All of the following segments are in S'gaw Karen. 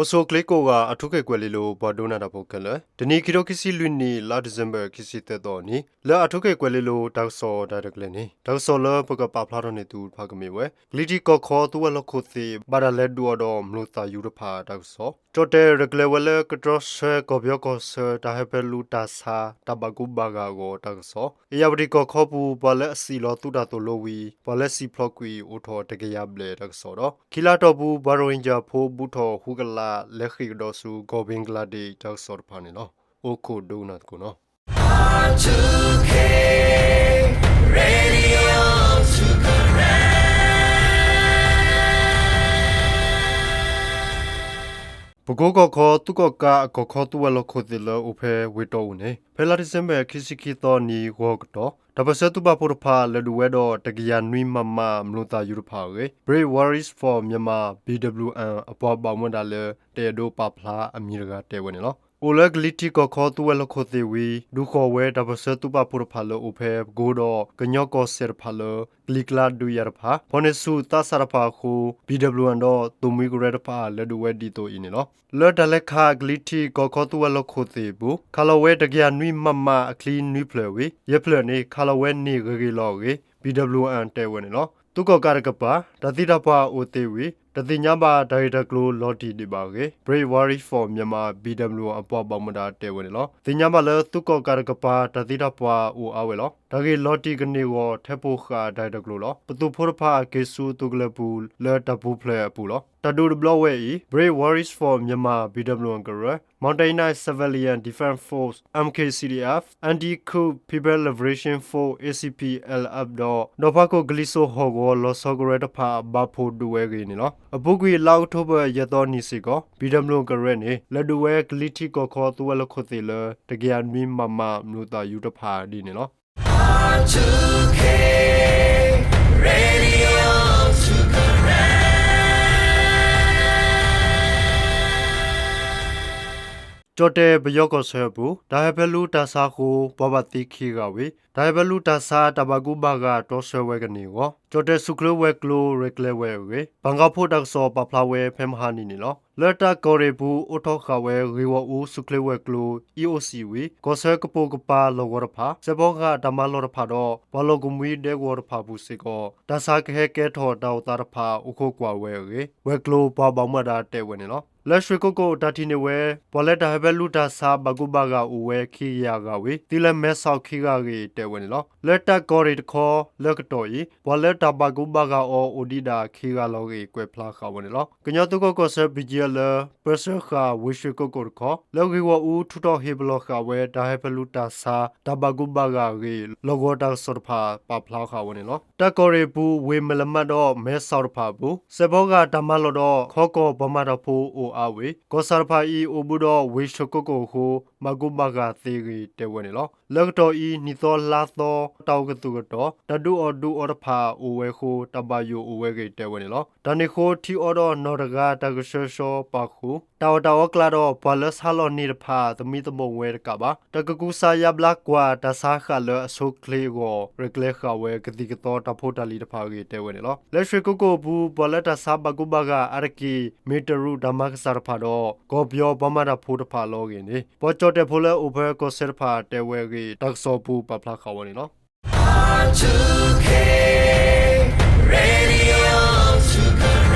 အိၣ်ဆူၣ်အိၣ်ချ့ကိးဂၤ အၣ်ထူခ့ၣ်ကွဲၤလ့လိၤ ပှၤဒိကနၣ်တၢ်ဖိခဲလၢာ်, တနံၤ ခံထိခံဆံလွံၢ်နံၣ် လါဒံၣ်စ့ဘၢၣ် ခံဆံသၢသီအနံၤ လၢအၣ်ထူခ့ၣ်ကွဲၤလ့လိၤ တၢ်ကစီၣ်တၢ်ရဲၣ်တၢ်ကျဲၤန့ၣ် တၢ်ကစီၣ်လၢပကပာ်ဖျါထီၣ်န့ၢ်သုတဖၣ်ကမ့ၢ်ဝဲ ကလံၤထံးကီၢ်ခီသူဝဲၤလီၢ်ခိၣ်သ့ၣ် ဘၣ်တၢ်လဲၤဒုးအီၤဒီးမျိာ်သၣ်ယူၤတဖၣ်တၢ်ကစီၣ်, ကၠီၣ်တဲၣ်ရဲၣ်ကျဲၤဝဲလၢ ကတြီဆၢကီၢ်ပယီၤကီၢ်ဆၢ တၢ်ဟၢဖၢလူတၢ်ဆါ တၢ်ဘၣ်ကူဘၣ်ဂာ်အဂီၢ်တၢ်ကစီၣ်, အ့ၣ်ယၣ်ဝတံၣ်ကီၢ်ခီပူၤ ပှၤလၢအစံၣ်လီၤသုးတၢ်သိၣ်လိဝံၤ ပှၤလၢစံၣ်ဖျိးကွံာ်အိၣ်ထီၣ်တကယၤဘျဲၣ်တၢ်ကစီၣ်ဒီး ခံလါအတီၢ်ပူၤ ပှၤရိၣ်ဟ့ၣ်ကၠၣ်ဖိ ဘူးထီၣ်ဃုကလး လဲၤဃ့ၢ်ကဒီးဆူကီၢ်ဘ့ကလါဒ့းတၢ်ကစီၣ်တဖၣ်န့ၣ်လီၤ. အိၣ်ခိးဒိကနၣ်သကိးနီၤ. ပကိကီၢ်ခီ သုးကီၣ်ကးအကီၢ်ခီသူဝဲၤလီၢ်ခိၣ်သ့ၣ်လၢအိၣ်ဖဲဝ့ၢ်တီအူန့ၣ် ဖဲလါဒံၣ်စ့ဘၢၣ် ခံဆံခံသီနံၤ ဂီၤကတီၢ် တၢ်ပၢၢ်ဆၢသုးပာ်ဖှိၣ်တဖၣ် လဲၤဒုးဝဲဒီးတကယၤနွံ မမ မျိာ်သၣ်ယူၤတဖၣ်အဂ့ၢ် Brave Warriors for Myanmar ဘံၣ်ဒဘလျူၣ်အၣ် အပှၤဘၣ်မူဘၣ်ဒါလၢ တအဲၣ်ဒိးပာ်ဖျါအမံၤတဂၤတဲဝဲန့ၣ်လီၤ. အိၣ်လၢကလံၤထံးကီၢ်ခီသူဝဲၤလီၢ်ခိၣ်သ့ၣ်ဝံၤ ဒုးဃီၤဝဲတၢ်ပၢၢ်ဆၢသုးပာ်ဖှိၣ်တဖၣ်လၢအိၣ်ဖဲပကိဒီး ကညီကီၢ်စဲၣ်တဖၣ်လၢ ကလံၤကျါဒုးယၤတဖၣ် ဖီၣ်န့ၢ်ဆူၣ်သးစၢ်တဖၣ်အဃိ ဘံၣ်ဒဘလျူၣ်အၣ်ဒီး သိၣ်မှံကရၢတဖၣ် လဲၤဒုးဝဲဒ်သိးအံၤန့ၣ်လီၤ. လၢတၢ်လဲၤခးကလံၤထံးကီၢ်ခီသူဝဲၤလီၢ်ခိၣ်သ့ၣ်အပူၤ ခးလီၤဝဲတကယၤနွံ မမ အချံနွံဖျၢၣ်ဝံၤ ယဲၢ်ဖျၢၣ်န့ၣ် ခးလီၤဝဲန့ၢ်ဂ့ၤဂ့ၤလီၤအဂ့ၢ် ဘံၣ်ဒဘလျူၣ်အၣ်တဲဝဲန့ၣ်လီၤ. သုးကီၣ်ကးတကပၤ တၢ်သံတၢ်ပှၢ်အိၣ်သ့ဝံၤ တသ့ၣ်ညါဘၣ်တၢ်ဂ့ၢ်တၢ်ကျိၤလီၤတံၢ်ဒံးဘၣ်အဂ့ၢ် Brave Warriors for Myanmar ဘံၣ်ဒဘလျူၣ်အၣ် အပှၤဘၣ်မူဘၣ်ဒါတဲဝဲန့ၣ်လီၤ. သ့ၣ်ညါဘၣ်လၢသုးကီၣ်ကးတကပၤ တၢ်သံတၢ်ပှၢ်အိၣ်အါဝဲလီၤ. တၢ်ဂ့ၢ်လီၤတံၢ်ကန့ၢ်အဂီၢ် ထဲပိၣ်ဃာ်တၢ်ဂ့ၢ်တၢ်ကျိၤလီၤ. ပသုးဖိတဖၣ်က့ၤဆူသုးကလၢၤပူၤလၢတၢ်ပူၤဖျဲးအပူၤလီၤ. တၢ်ဒုးတဘျီဝဲအံၤ Brave Warriors for Myanmar ဘံၣ်ဒဘလျူၣ်အၣ်ကရၢ Mountain Knight Civilian Defense Force MKCDF, Anti-Coup People Liberation Force ACPLF ဒီး ဒီၣ်ဖးခိၣ်ကလံၤစိးဟီၣ်ကဝီၤလီၤဆီကရၢတဖၣ် ဘၣ်ဖှိၣ်ဒုးဝဲအဂ့ၢ်န့ၣ်လီၤ. အပူၤကွံာ်လါအီးကထိဘၢၣ် ယဲၢ်သီနံၤစ့ၢ်ကီး ဘံၣ်ဒဘလျူၣ်အၣ်ကရၢန့ၣ် လဲၤဒုးဝဲကလံၤထံးကီၢ်ခီသူဝဲၤလီၢ်ခိၣ်သ့ၣ်လၢ တကယၤနွံ မမ မျိာ်သၣ်ယူၤတဖၣ်ဒ်န့ၣ်လီၤ. ကၠီၣ်တဲၣ်ပယီၤကီၢ်ဆၢအပူၤ တၢ်ဟၢဖၢလူတၢ်ဆါအဃိ ပှၤဘၣ်သံခံဂၤဝံၤ တၢ်ဟၢဖၢလူတၢ်ဆါ တၢ်ဘၣ်ကူဘၣ်ဂာ်တြီဆၢဝဲကန့ၢ်အဂီၢ် ကၠီၣ်တဲၣ်ဆူၣ်ချ့ဝဲၤကျိၤရဲၣ်ကျဲၤဝဲအဂ့ၢ် ဘၣ်ကီဖိတၢ်ကစီၣ်ပာ်ဖျါဝဲဖဲမဟါနံၤန့ၣ်လီၤ. လၢတၢ်ကီၢ်ရ့ၣ်အပူၤ အိးထီၣ်ဃာ်ဝဲဂ့ၢ်ဂီၢ်အူဆူၣ်ချ့ဝဲၤကျိၤ အံအိၣ်စံၣ်ဝံၤ ကီၢ်ဆၢကပိာ်ကပၤလီၢ်ကဝီၤတဖၣ် စဲးဖီကဟၣ်တၢ်မၤလီၢ်တဖၣ်ဒီး ပှၤလီၢ်ကမှံဒဲကဝီၤတဖၣ်အပူၤစ့ၢ်ကီး တၢ်ဆါကဟဲကဲထီၣ်တၢ်အိၣ်သးတဖၣ် အိၣ်ခိးကွၢ်ဝဲအဂ့ၢ် ဝဲၤကျိၤပှၤဘၣ်မူဘၣ်ဒါတဲဝဲန့ၣ်လီၤ. လၢရွှ့ၣ်ကိးကိးတၢ်ထံၣ်န့ၢ်ဝဲ ပှၤလၢတၢ်ဟၢဖၢလူတၢ်ဆါ ဘၣ်ကူဘၣ်ဂာ်အိၣ်ဝဲခံကယၤဂၤဝံၤ သံလၢမဲဆီးခံဂၤအဂ့ၢ်တဲဝဲန့ၣ်လီၤ. လၢတၢ်ကီၢ်ရ့ၣ်တခီ လၢကတီၢ်အံၤ ပှၤလၢတၢ်ဘၣ်ကူဘၣ်ဂာ်အီၤအိၣ်ဒံးဒၣ်ခံဂၤလီၤအဂ့ၢ် ကွဲးဖျါဃာ်ဝဲန့ၣ်လီၤ. ကညီသုးခိးကီၢ်ဆၢ ပယီၤ လၢ ပၢဆှၢဃာ်ဝ့ၢ်ရွှ့ၣ်ကိးကိးတခီ လၢဂ့ၢ်ဂီၢ်အူထုးထီၣ်ဟ့ၣ်ပလီၢ်ဃာ်ဝဲ တၢ်ဟၢဖၢလူတၢ်ဆါ တၢ်ဘၣ်ကူဘၣ်ဂာ်အဂ့ၢ် လီၢ်ကဝီၤတၢ်ကစီၣ်တဖၣ် ပာ်ဖျါဃာ်ဝဲန့ၣ်လီၤ. တၢ်ကီၢ်ရ့ၣ်အပူၤ ဝ့ၢ်မဲၢ်လမးဒီးမဲဆီးတဖၣ်အပူၤ စဲးဖီကဟၣ်တၢ်မၤလီၢ်ဒီး ခီကီၢ်ပှၤမၤတၢ်ဖိအိၣ်အါဝံၤ ကီၢ်ဆၣ်တဖၣ်အံၤ အိၣ်ဘူးဒီးဝ့ၢ်ရွှ့ၣ်ကိးကိးအဃိ ဘၣ်ကူဘၣ်ဂာ်သ့အဂ့ၢ်တဲဝဲန့ၣ်လီၤ. လၢကတီၢ်အံၤ နံၣ်သီလါသီ တၢ်အိၣ်ကသုၣ်ကတီၢ် တၢ်ဒုးအီၣ်ဒုးအီတဖၣ်အိၣ်ဝဲအဃိ တၢ်ဘၣ်ယိၣ်အိၣ်ဝဲအဂ့ၢ်တဲဝဲန့ၣ်လီၤ. တၢ်န့ၣ်အဃိ ထံအီဒီးနီၢ်တဂၤ တၢ်ကဆှၢဆှီပာ်ဃုာ် တၢ်အီၣ်တၢ်အီအကျါဒီး ပှၤလၢဆါလီၤန့ၢ်တဖၣ် သမံသမိးဝဲတကးဘၣ် တၢ်ကကူစါယါဘျါကွၢ် တၢ်ဆါဃာ်လၢအဆိအချ့အဂီၢ် ရဲၣ်ကျဲၤဃာ်ဝဲကသံၣ်ကသီတၢ်ဖိတၢ်လံၤတဖၣ်အဂ့ၢ်တဲဝဲန့ၣ်လီၤ. လၢရွှ့ၣ်ကိးကိးအပူၤ ပှၤလၢတၢ်ဆါဘၣ်ကူဘၣ်ဂာ်အါတက့ၢ် မ့ၢ်တရူးတၢ်မၤကစၢ်တဖၣ်ဒီး ကီၢ်ပယီၤပှၤမၤတၢ်ဖိတဖၣ်လီၤအဂ့ၢ်န့ၣ် ပှၤကၠီၣ်တဲၣ်ဖိလၢအိၣ်ဖဲကီၢ်စဲၣ်တဖၣ်တဲဝဲအဂ့ၢ် တၢ်ကစီၣ်အပူၤပာ်ဖျါဃာ်ဝဲန့ၣ်လီၤ.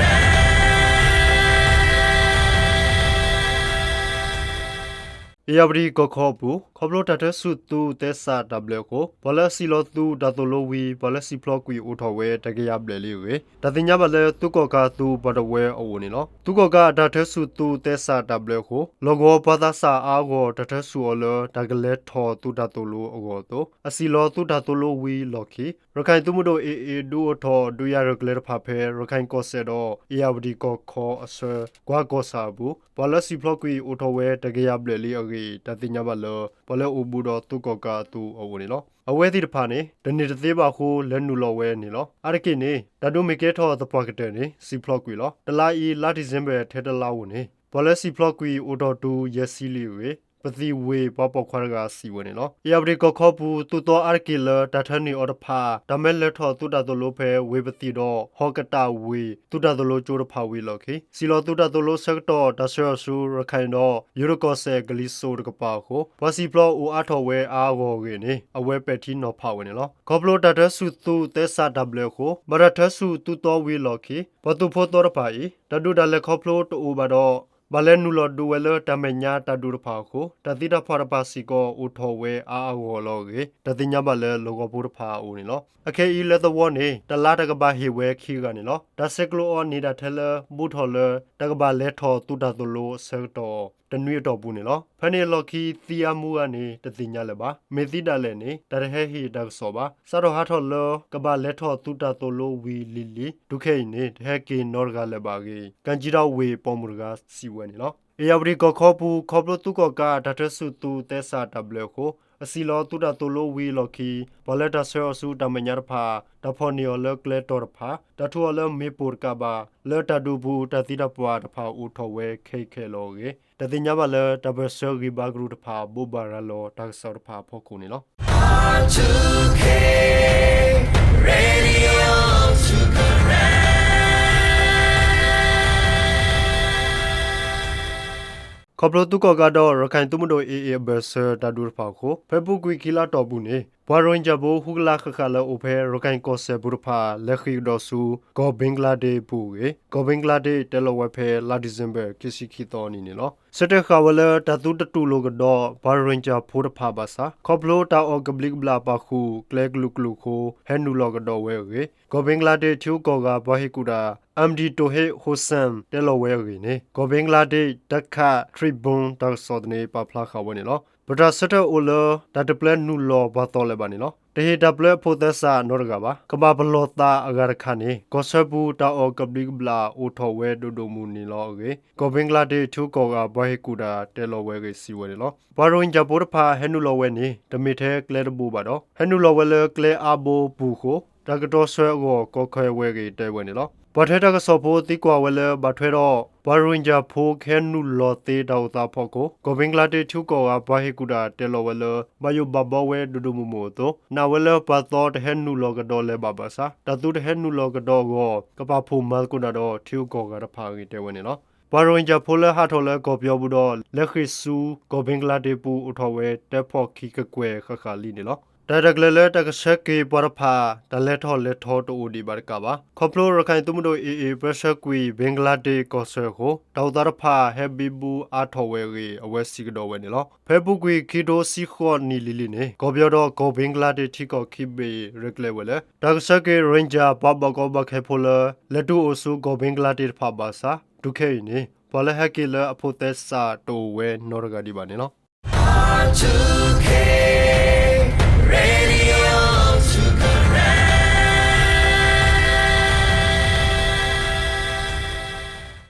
အ့ၣ်ယၣ်ဝတံၣ်ကီၢ်ခီအပူၤ ခီဖျိတၢ်ထၢဆူၣ်သုးသဲစးတၢ်ဘျၢအဃိ ပှၤလၢအစံၣ်လီၤသုးတၢ်သိၣ်လိဝံၤ ပှၤလၢစံၣ်ဖျိးကွံာ်အိၣ်ထီၣ်ဝဲတကယၤဘျဲၣ်လံအဂ့ၢ် တၢ်သ့ၣ်ညါဘၣ်လၢသုးကီၣ်ကးအသုးပှၤတဝၢအအိၣ်န့ၣ်လီၤ. သုးကီၣ်ကးအတၢ်ထၢဆူၣ်သုးသဲစးတၢ်ဘျၢအဃိ လီၢ်ကဝီၤပှၤသးစၢ်အါအါဂီၢ် တၢ်ထၢဆူၣ်အီၤလၢတၢ်ကလဲၤထီၣ်သုးတၢ်သိၣ်လိအဂီၢ်အသိး အစံၣ်လီၤသုးတၢ်သိၣ်လိဝံၤအလီၢ်ခံ ရခၢၣ်သုးမုၢ်ဒိၣ် AA ဒုးအိၣ်ထီၣ်ဒုးယၤရဲၣ်ကျဲၤတဖၣ်ဖဲ ရခၢၣ်ကီၢ်စဲၣ်ဒီး အ့ၣ်ယၣ်ဝတံၣ်ကီၢ်ခီအဆၢ ကွၢ်ကီၢ်ဆၣ်အပူၤ ပှၤလၢစံၣ်ဖျိးကွံာ်အိၣ်ထီၣ်ဝဲတကယၤဘျဲၣ်လံအဂ့ၢ် တၢ်သ့ၣ်ညါဘၣ်လၢ ပှၤလၢအိၣ်ဘူးဒီးသုးကီၣ်ကးအသုးအအိၣ်န့ၣ်လီၤ. အဝဲသ့ၣ်တဖၣ်န့ၣ် တန့ၢ်တသ့ဘၣ်အဃိ လဲၤနုာ်လီၤဝဲန့ၣ်လီၤ. အါတက့ၢ်န့ၣ် တၢ်ဒုးမ့ၢ်ကဲထီၣ်သပှၢ်ကတၢၢ်န့ၣ် စံၣ်ဖျိးကွံာ်လီၤ. တလါအံၤ လါဒံၣ်စ့ဘၢၣ်ထဲတလါဧိၤန့ၣ် ပှၤလၢစံၣ်ဖျိးကွံာ်အိၣ်ထီၣ်တုၤယဲၢ်ဆံလံအဂ့ၢ် ပသံၣ်ဝ့ၢ်ပှၤပိာ်ခွါတဂၤစံးဝဲန့ၣ်လီၤ. အ့ၣ်ယၣ်ဝတံၣ်ကီၢ်ခီပူၤ သူၣ်သီအါတက့ၢ်လၢတၢ်ထၢနုာ်အီၤတဖၣ် တၢ်မၢလဲၤထီၣ်သုးတၢ်သိၣ်လိဖဲဝ့ၢ်ပသံၣ်ဒီး ဟီၣ်ကတၣ်ဝ့ၢ် သုးတၢ်သိၣ်လိကၠိတဖၣ်ဝံၤအလီၢ်ခံ စံၣ်လီၤသုးတၢ်သိၣ်လိဆၢကတီၢ် တၢ်ဆှၢအီၤဆူ ရခဲၣ်ဒီး ယိၤဒိၣ်ကီၢ်စဲၣ်ကလံၤစိးတကပၤအဃိ ပှၤစံၣ်ဖျိအိၣ်အါထီၣ်ဝဲအါအဂီၢ်အဂ့ၢ်န့ၣ် အဝဲပဲာ်ထံနီၤဖးဝဲန့ၣ်လီၤ. ခီဖျိတၢ်ထၢဆူၣ်သုးသဲစးတၢ်ဘျၢအဃိ ဘၣ်တၢ်ထၢဆူၣ်သုးသီဝံၤအလီၢ်ခံ ပှၤသုးဖိသီတဖၣ်အံၤ တၢ်ဒုးတၢ်လဲၤခီဖျိတအိၣ်ဘၣ်ဒီး ဘၣ်လဲၤနုာ်လီၤဒုးဝဲလၢတၢ်မဲာ်ညါတၢ်ဒုးတဖၣ်အဃိ တၢ်သံတၢ်ပှၢ်တဖၣ်စ့ၢ်ကီးအိၣ်ထီၣ်ဝဲအါအဂီၢ်လီၤအဂ့ၢ် တၢ်သ့ၣ်ညါဘၣ်လၢလီၢ်ကဝီၤဖိတဖၣ်အအိၣ်န့ၣ်လီၤ. အခဲအံၤလၢသဝီန့ၣ် တလါတၢ်ကဘၣ်ဟ့ၣ်ဝဲခံဂၤန့ၣ်လီၤ. တၢ်ဆဲးကျိးအီၤန့ၢ်တၢ်ထဲလၢ ဘူးထီၣ်လၢ တၢ်ကဘၣ်လဲၤထီၣ်သုးတၢ်သိၣ်လိအဆၢကတီၢ် တနွံအတီၢ်ပူၤန့ၣ်လီၤ. ဖဲန့ၣ်အလီၢ်ခံသံအါမူအါန့ၣ် တသ့ၣ်ညါလၢၤဘၣ်. မ့ၢ်သံဒၣ်လဲာ်န့ၣ် တၢ်တဟဲဟ့ၣ်တၢ်ကစီၣ်ဘၣ်. စးထီၣ်ဟးထီၣ်လၢ ကဘၣ်လဲၤထီၣ်သုးတၢ်သိၣ်လိဝံၤလံၤလံၤ တုၤခဲအံၤန့ၣ် တဟဲက့ၤနီတဂၤလၢၤဘၣ်အဂ့ၢ် ကၣ်ကၠံထီၣ်ဝ့ၢ်ပိာ်မုၣ်တဂၤစံးဝဲန့ၣ်လီၤ. အ့ၣ်ယၣ်ဝတံၣ်ကီၢ်ခီပူၤ ခီဖျိသုးကီၣ်ကးတၢ်ထၢဆူၣ်သုးသဲစးတၢ်ဘျၢအဃိ အစံၣ်လီၤသုးတၢ်သိၣ်လိဝံၤအလီၢ်ခံ ပှၤလၢတၢ်ဆှၢအီၤဆူတၢ်မဲာ်ညါတဖၣ် တၢ်ဖီၣ်န့ၢ်အီၤလၢကျဲတီၤတဖၣ် တၢ်ထူအီၤလၢမ့ၢ်ပိၢ်တကးဘၣ် လၢတၢ်ဒုးပူၤတၢ်သံတၢ်ပှၢ်တဖၣ်အိၣ်ထီၣ်ဝဲခဲအံၤခဲအံၤလီၤအဂ့ၢ် တၢ်သ့ၣ်ညါဘၣ်လၢတၢ်ပၢၢ်ဆၢဂံၢ်ဘါကရူၢ်တဖၣ် ဘိးဘၣ်ရၤလီၤတၢ်ကစီၣ်တဖၣ်အဖီခိၣ်န့ၣ်လီၤ. ခီဖျိသုးကီၣ်ကးဒီး ရခဲၣ်သုးမုၢ်ဒိၣ် အ့ၣ်အ့ၣ် အဘၢၣ်စၢၤတၢ်ဒုးတဖၣ်အဃိ ဖဲအပူၤကွံာ်ခံလါအတီၢ်ပူၤန့ၣ် ပှၤရိၣ်ဟ့ကၠၣ်ဖိဃုကလးဃၣ်ဃၣ်လၢအိၣ်ဖဲ ရခဲၣ်ကီၢ်စဲၣ်ပူၤတဖၣ် လဲၤဃ့ၢ်ကဒီးဆူ ကီၢ်ဘ့ကလါဒ့းအပူၤအဂ့ၢ် ကီၢ်ဘ့ကလါဒ့းတဲလီၤဝဲဖဲ လါဒံၣ်စ့ဘၢၣ် ခံဆံခံသီအနံၤန့ၣ်လီၤ. ဆၢတဲာ်ဃာ်ဝဲလၢတၢ်သုတတူၢ်လိာ်ကဒီး ပှၤရိၣ်ဟ့ကၠၣ်ဖိတဖၣ်ဘၣ်ဆၣ် ခီဖျိတၢ်အီၣ်ကဘျံးကဘျၣ်ပာ်ဃုာ်ကျဲကလုာ်ကလုာ်အဃိ ဟဲနုာ်လီၤကဒီးဝဲအဂ့ၢ် ကီၢ်ဘ့ကလါဒ့းထံဂုၤကီၢ်ဂၤပှၤဟ့ၣ်ကူၣ်တၢ် အမ်ဒံၣ်တိၣ်ဟ့ၣ် ဟိၣ်စၣ် တဲလီၤဝဲအဂ့ၢ်န့ၣ် ကီၢ်ဘ့ကလါဒ့း တၢ်ခၣ် ထရံးဘိၣ် တၢ်ကစီၣ်သန့ပာ်ဖျါဃာ်ဝဲန့ၣ်လီၤ. ပတၢ်ဆၢထၢၣ်အိၣ်လၢ တၢ်တပျဲနုာ်လီၤပှၤသီလၢၤဘၣ်န့ၣ်လီၤ. တဟ့ၣ်တၢ်ပျဲအဖိးသဲစးနီတဂၤဘၣ်. ကဘၣ်ပလီၢ်သးအဂၤတခါန့ၣ် ကီၢ်ဆၢပူၤတၢ်အီၣ်ကဘျံးကဘျၣ်အိၣ်ထီၣ်ဝဲဒိၣ်ဒိၣ်မုၢ်မုၢ်န့ၣ်လီၤအဂ့ၢ် ကီၢ်ဘ့ကလါဒ့းထံဂုၤကီၢ်ဂၤပှၤဟ့ၣ်ကူၣ်တၢ်တဲလီၤဝဲအဂ့ၢ်စံးဝဲန့ၣ်လီၤ. ပှၤရိၣ်ဟ့ကၠၣ်ဖိတဖၣ်ဟဲနုာ်လီၤဝဲန့ၣ် တမ့ၢ်ထဲကျဲတဘိဘၣ်ဒီး ဟဲနုာ်လီၤဝဲလၢကျဲအါဘိပူၤအဃိ တၢ်ကတီၤဆှၢအဂီၢ် ကီခဲဝဲအဂ့ၢ်တဲဝဲန့ၣ်လီၤ. ပှၤထွဲတၢ်ကစီၣ်ဖိသံကွၢ်ဝဲလၢ ဘၣ်ထွဲဒီး ပှၤရိၣ်ဟ့ကၠၣ်ဖိကဟဲနုာ်လီၤသ့တၢ်အိၣ်သးအဖီခိၣ် ကီၢ်ဘ့ကလါဒ့းထံဂုၤကီၢ်ဂၤပှၤဟ့ၣ်ကူၣ်တၢ်တဲလီၤဝဲလၢ ဘၣ်ယိၣ်ဘၣ်ဘီဝဲဒိၣ်ဒိၣ်မုၢ်မုၢ်အသိး နာ်ဝဲလၢပှၤသီတဟဲနုာ်လီၤကဒီးလၢၤဘၣ်ဘၣ်ဆၣ် တၢ်သုတဟဲနုာ်လီၤကဒီးအဂီၢ် ကပာ်ဖှိၣ်မၤသကိးတၢ်ဒီးထံဂုၤကီၢ်ဂၤတဖၣ်အဂ့ၢ်တဲဝဲန့ၣ်လီၤ. ပှၤရိၣ်ဟ့ကၠၣ်ဖိလၢဟးထီၣ်လၢကီၢ်ပယီၤပူၤဒီး လဲၤဃ့ၢ်ဆူ ကီၢ်ဘ့ကလါဒ့းပူၤအိၣ်ထီၣ်ဝဲတၢဖှီၣ်ခံကကွဲၢ်ဃၣ်ဃၣ်လံန့ၣ်လီၤ. တၢ်ရဲၣ်တၢ်ကျဲၤလၢတၢ်ကဆှၢက့ၤပှၤတဖၣ် တၢ်လဲၤထီၣ်လဲၤထီတအိၣ်ဒံးဘၣ်တကးဘၣ်. ခီဖျိရခဲၣ်သုးမုၢ်ဒိၣ် အ့ၣ်အ့ၣ် ပၢဆှၢကွံာ်ဘ့ကလါဒ့းကီၢ်ဆၢအဃိ တၢ်အိၣ်သးတဖၣ်ဟဲဘံဘူအါထီၣ်ဝဲအဂ့ၢ် အဝဲစံးကဒီးဝဲန့ၣ်လီၤ. ဖဲအပူၤကွံာ်ခံထိဆံဃိးနံၣ်လံၤလံၤန့ၣ် ကီၢ်ပယီၤဒီးကီၢ်ဘ့ကလါဒ့းထံကီၢ်ခံဘ့ၣ်ရဲၣ်ကျဲၤဝဲလၢ တၢ်ကဆှၢက့ၤရိၣ်ဟ့ကၠၣ်ပှၤဘၣ်ကီဘၣ်ခဲဖိလၢ လဲၤတုၤအိၣ်ဆူကီၢ်ဘ့ကလါဒ့းတဖၣ်ဘၣ်ဆၣ် တုၤခဲအံၤန့ၣ် ပှၤလၢဟဲက့ၤလၢအဖိးသဲစးတအိၣ်ဝဲနီတဂၤဒံးဘၣ်န့ၣ်လီၤ.